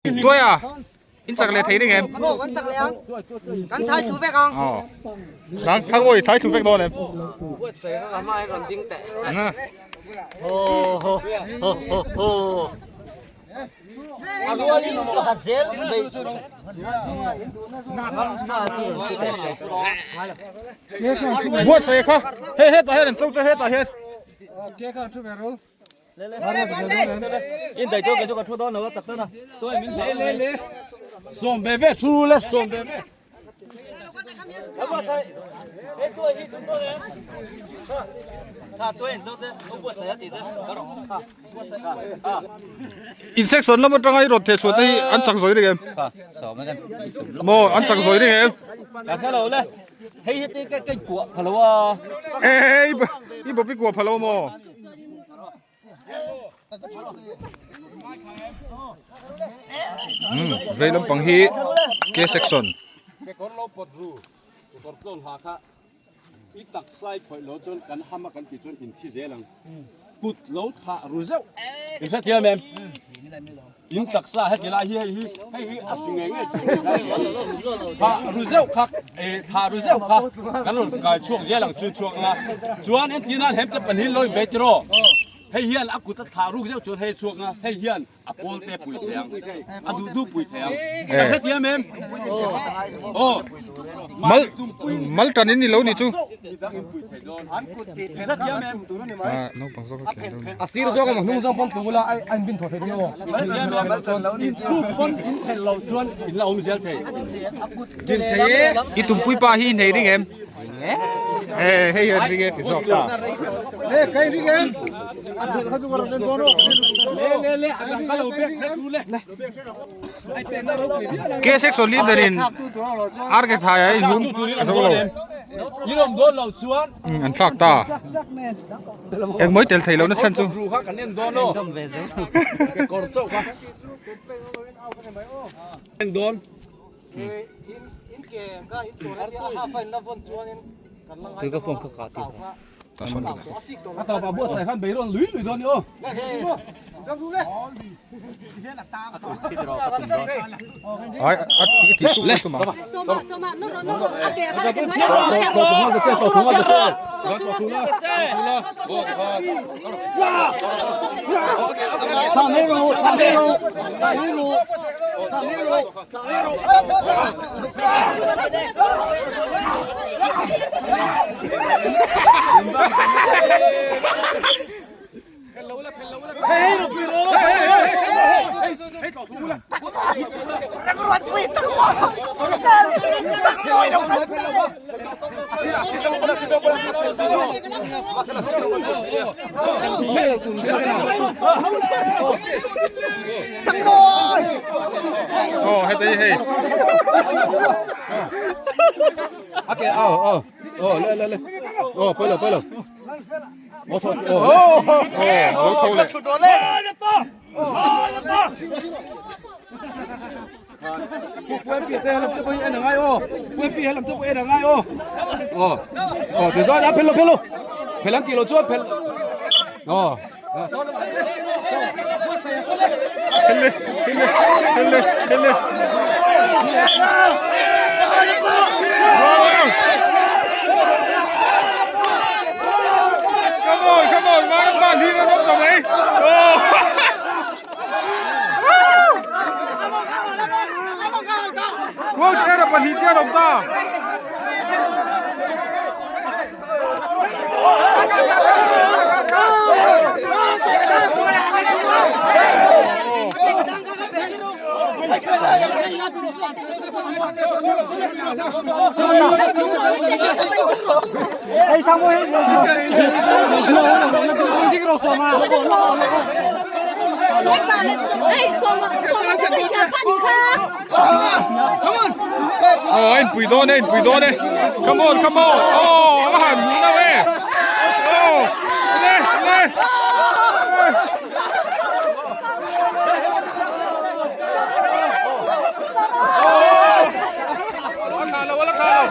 Tuaia, in chak leh thei ring em? Aw, kan chak leh ang. Kan thai thlu vek ang. Aw. Nang thang awi thai thlu vek dawn em? Buatsaih kha hma in rawn ding teh. Ho ho ho ho ho. A rualin pakhat zel bei. Buatsaih kha hei hetah hian an cho che hetah hian. In dai chu kei chu ka thu dawn lo a tak tan a. Tuai min le le le. Sawm ve ve thu le sawm ve ve. In section lam atanga i rawn theh chhuah te hi an chak zawi reng em? Maw an chak zawi reng em? Ka hre lo le. Hei hi te ka kuah pha lo a. E i bawp i kuah pha lo maw? Umm vei lampang hi K section. Kekawr lo pawt ru kekawr tlawn ha kha i taksai khawih lo chuan kan ham a kan tih chuan in thi zel ang kut lo thlah ru zeuh i hrethiam em? In taksa heti lai hi hei hi hei hi a si ngei ngei tih hi thla ru zeuh kha eh thla ru zeuh kha kan rawn kai chhuak zel ang chu chhuak anga chuan entir nan hem te pahnih lo inbe tiraw hei hian a kut a thla ruk zeuh chuan hei a chhuak anga hei hian a pawl te pui thei ang a duh duh pui thei ang ka hrethiam em aw mal mal tan in ni lo ni chu naupang zawk a khel dawn a sir zawk emaw hnung zawng pawn tlung ula a inbin thaw thei dawn aw I tumpui pa hi nei ring em e hei an ring e ti zawk ta K section leader in R K Thai a inhung a zo lo an thlak ta engmawi tel thei lohna chhan chu Ai a ti ti tu tu ma. Oh, hei te hei. Ok, oh, oh, oh, le, le, le. Oh, poi lo, poi lo. Oh, oh, oh, tho le. Phel le, phel le, phel le, phel le. Come on, come on, mang van hi nó tao mày. Oh. Kuang chera pahnih chian awm ta. Aw a inpui dawn e inpui dawn e come on come on aw a va han hmu lo e aw le le a thla lo a la thla lo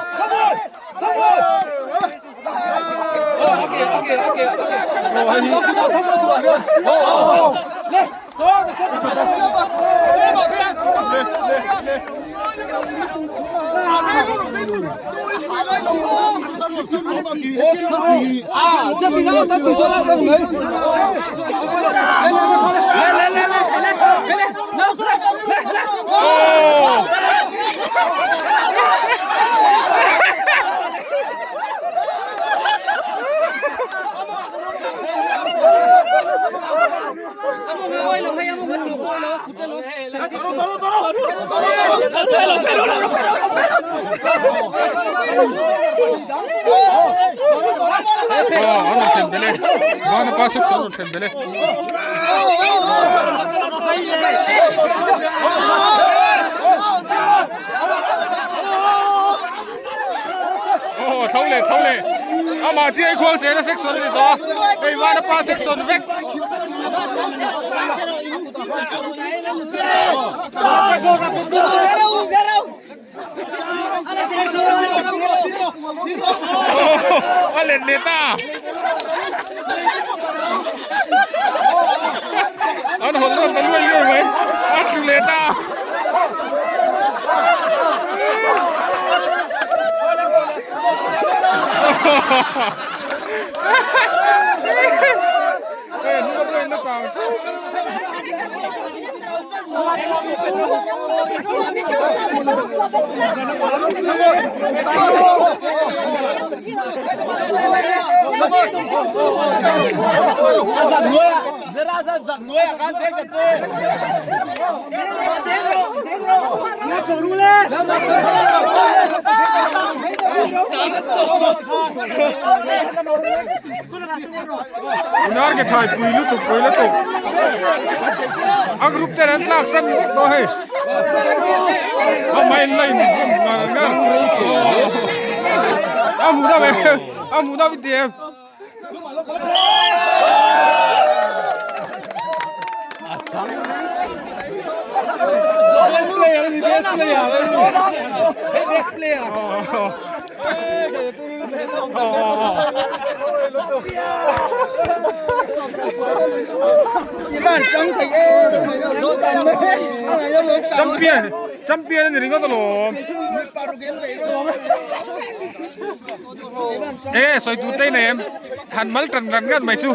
Tho leh tho leh amah chiah i khual chena section a ni tawh a hei vana pa section vek. A let leh ta an hawn rawn ta luai luai mai a tlu leh ta. Unar ke thai pui lutuk pui lutuk a group ten an tlak san vek tawh hei a main line ngar ngar a hmuh na ve a hmuh na ti em. Best player ani best player Hey best player. Champion champion ani ringawt alawm e sawi tur te i nei em han mal tan ran ngat mai chu.